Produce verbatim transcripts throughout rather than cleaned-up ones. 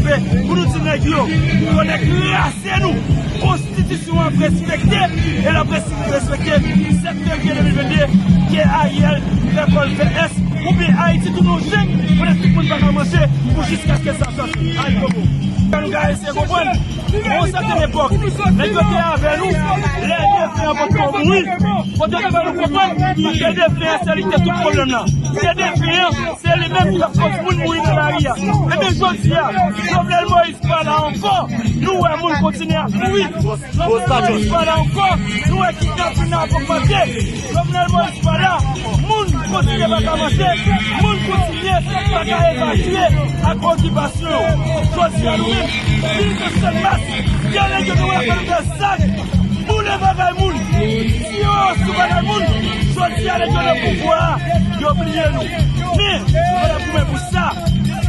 Pou nou di nèg yo, fò nèg rase nou. Konstitisyon an ap respekte, e l ap res- respekte. Sèt fevriye de mil vennde, ke Ariel fè kò l fè S, oubyen Ayiti tounen yon jeng, kote tout moun pa ka manje pou jiskaske sa sòti. Ayibobo. Sa nou ka eseye konprann. Yon sèten epòk, nèg yo te avè nou, lè defen an potko mouri. Kote yo te fè nou konprann, se defen an se li ki te tout pwoblèm nan. Se defen an, se li menm ki t ap koz moun mouri nan lari a. Ebyen, jodi a, Jovenel Moïse pa la ankò, nou wè moun kontinye ap mouri. Jovenel Moïse pa la ankò, nou wè kidnapin nan ap ogmante. Jovenel Moïse pa la, moun kontinye pa ka manje, moun kontinye pa ka evakye ak okipasyon yo. Jodi a nou menm, vin sèt mas, gen nèg yo te wè fè nou fè zak, boule bagay moun, tiye yo sou bagay moun. Jodi a nèg yo nan pouvwa a, yo bliye nou. Men, nou pa t ap goumen pou sa.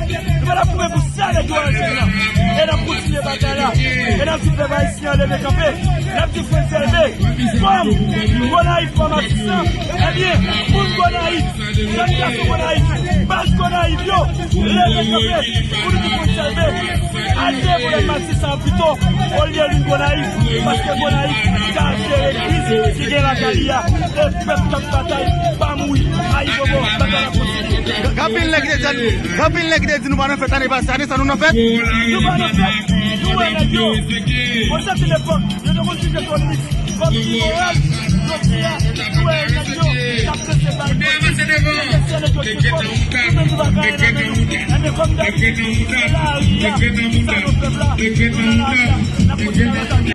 Nou pa t ap goumen pou sa nèg yo al jwenn nan. E n ap kontinye batay la. E n ap di pèp ayisyen an leve kanpe. N ap di Frantz Elbé, kòm Gonayiv pa Matisan, ebyen, moun Gonayiv, jèn gason Gonayiv, baz Gonayiv yo, leve kanpe pou nou di Frantz Elbé, al deboule Matisan an pito, olye vin Gonayiv, paske Gonayiv ka jere kriz ki gen lakay li a, e pèp k ap batay pa mouri. Ayibobo, batay la kontinye. Gen anpil nèg ki te di, gen anpil nèg ki te di nou pa nan fèt ane pase, ane sa nou nan fèt. Nou pa nan fèt, nou wè nèg yo. Bon, se te lepòk, yo te konn swiv ekonomik. Kòm imoral, jodi a, nou wè nèg yo k ap pese bal. Se nèg yo ki fò, nou menm nou pa ka anyen nan men nou. Enben, kòm dabitid, se lari a ki sa nou pèp la, nou nan lari a, n ap kontinye batay.